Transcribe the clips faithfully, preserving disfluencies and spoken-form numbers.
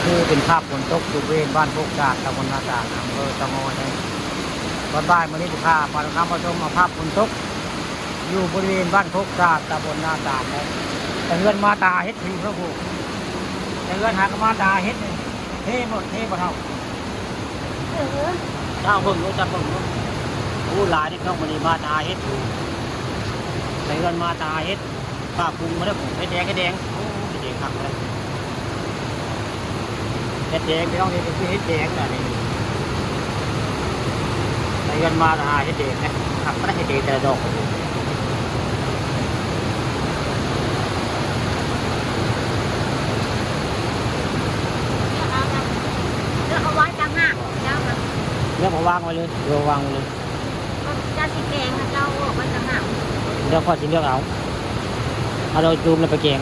นี่เป็นภาพฝนตกอยู่บริเวณบ้านโคกจาด ตำบลนาจาด อำเภอเต่างอยนะ ตอนบ่ายมื้อนี้ผู้ข่าวปานคำมาชมเอาภาพฝนตก อยู่บริเวณบ้านโคกจาด ตำบลนาจาดนะ แต่เฮือนมาตาเฮ็ดผิวพระโพธิ์ แต่เฮือนหากมาตาเฮ็ดนี่ เท่หมด เท่บ่เท่า เออ เจ้าเบิ่งรู้จักเบิ่งรู้ โอ้ หลายเด็กน้องมื้อนี้มาตาเฮ็ดอยู่ แต่เฮือนมาตาเฮ็ด ปากปรุงมาแล้วผมเฮ็ดแดง เฮ็ดแดง โอ้ เฮ็ดแดงคักเลย เฮ็ดแดง พี่น้อง นี่คือเฮ็ดแดงนะนี่ ไปกันมาหาเฮ็ดแดงนะ คักบ่ได้ เฮ็ดแดงแต่ละดอก เลือกเอาไว้ต่างหาก เจ้าค่ะ เลือกมาวางไว้เลย เลือกวางไว้เลย ก็จะสิแกงนะเจ้า ออกมาต่างหาก เดี๋ยวข้อยสิเลือกเอา เอาดอกจูมแล้วไปแกง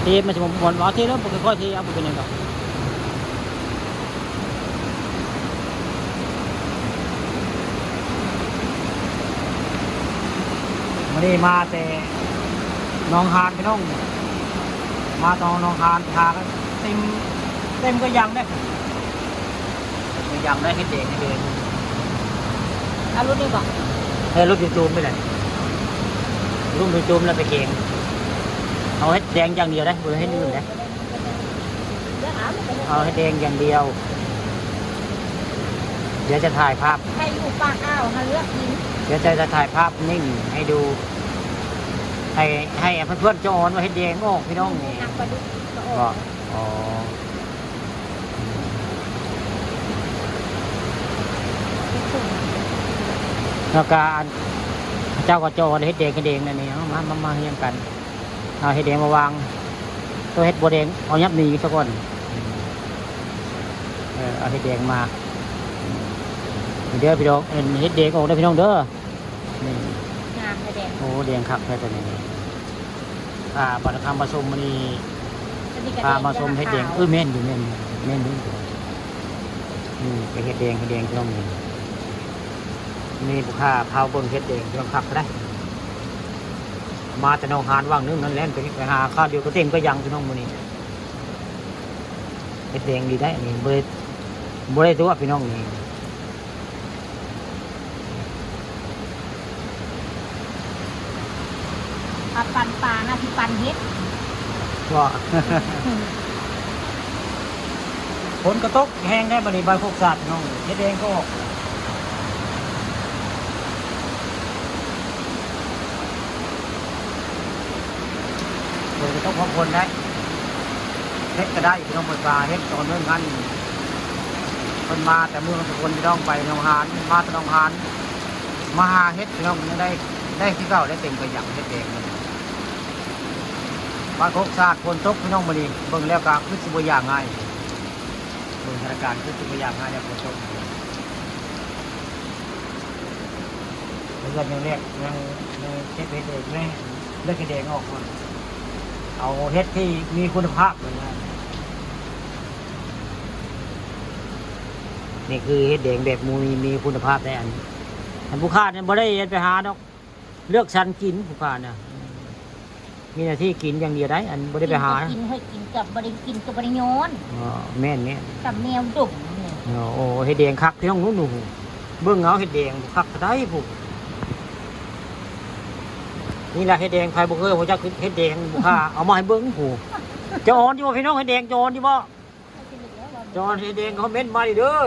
เทมันสิบ่ม่วน เอาเทแล้ว บ่ค่อยเท เอา บ่เป็นหยังดอก มื้อนี้มาแต่หนองหานพี่น้อง มาตองหนองหาน พากันเต็ม เต็มกระยังเด้ กระยังได้เฮ็ดแดงให้เลย เอารุ่นนี้บ่ เออ รุ่นจูมๆไปเลย รุ่นจูมๆแล้วไปแกง เอาเฮ็ดแดงอย่างเดียวได้ บ่ได้เฮ็ดอื่นได้ เอาเฮ็ดแดงอย่างเดียว เดี๋ยวจะถ่ายภาพ ใครอยู่ปากอ่าวหาเลือกกิน เดี๋ยวจะ จะถ่ายภาพนิ่งให้ดู ให้ ให้เพื่อนๆจอนว่าเฮ็ดแดงออกพี่น้องนี่ หนังปลาดุกก็ออก บ่ อ๋อ แล้วก็อัน เจ้าก็จอนเฮ็ดแดง เฮ็ดแดงนั่นนี่ เอามา มา มาเรียงกัน เอาเฮ็ดแดงมาวาง ตัวเฮ็ดบัวแดง เอายับหนีซะก่อน เออ เอาเฮ็ดแดงมา เด้อพี่น้อง เอิ้นเฮ็ดแดงออกเด้อพี่น้องเด้อ นี่ งามแท้แดง โอ้ แดงคักแท้ตัวนี้ อ่า บัดคำมาชมมื้อนี้ ตัวนี้ก็ พามาชม แดง เฮ็ดแดง ขาว เออ แม่นอยู่ แม่นอยู่ แม่นอยู่ อืม ไปเฮ็ดแดง เฮ็ดแดงพี่น้องนี่ นี่ผู้ข่าวพาเบิ่งเฮ็ดแดงพี่น้องคักได้ มาแต่หนองหานวังหนึ่งนั่นแหละ ไป ไปหาข้าวเดียวก็เต็มกระยังพี่น้องมื้อนี้ เฮ็ดแดงดีได้ อันนี้บ่ได้ บ่ได้ตัวพี่น้องนี่ ปลาปั่นปลานะ สิปั่นเฮ็ด ว่า ฝนก็ตกแฮงได้บัดนี้ ใบโคกสาดพี่น้อง เฮ็ดแดงก็ออก ฝนก็ตกพร้อมฝนได้ เฮ็ดก็ได้พี่น้อง เพิ่นว่าเฮ็ดตอนเรื่องนั้น เพิ่นมาแต่เมืองสกลพี่น้อง ไปหนองหาน มาแต่หนองหาน มาหาเฮ็ดพี่น้อง ยังได้ ได้คือเก่า ได้เต็มกระยังเฮ็ดแดงนั่น บ้านโคกสาด ฝนตกพี่น้องมื้อนี้ เบิ่งแล้วก็คือสิบ่อยากง่าย เบิ่งสถานการณ์คือสิบ่อยากง่ายแล้ว ฝนตก เลือกยังแรก ยัง ยังเก็บเฮ็ดแดง ยังเลือกเฮ็ดแดงออกก่อน เอาเฮ็ดที่มีคุณภาพเลยนะ นี่คือเฮ็ดแดงแบบมี มีคุณภาพได้อัน อันผู้ค้าเนี่ยบ่ได้ไปหาดอก เลือกสรรกินผู้ค้าน่ะ มีหน้าที่กินอย่างเดียวได้ อันบ่ได้ไปหา กินก็กิน ให้กินกับบ่ได้กินก็บ่ได้ย้อน อ๋อ แม่นๆ กับแมวดมเนี่ย อ๋อ โอ้ เฮ็ดแดงคักพี่น้องหนู เบิ่งเอาเฮ็ดแดงคักได้ผู้ นี่ล่ะเฮ็ดแดง ไผบ่เคย บ่จักเฮ็ดแดง ผู้ค้าเอามาให้เบิ่งผู้ จะอ่อนอยู่บ่พี่น้อง เฮ็ดแดงจะอ่อนอยู่บ่ จะอ่อนเฮ็ดแดง คอมเมนต์มาดิเด้อ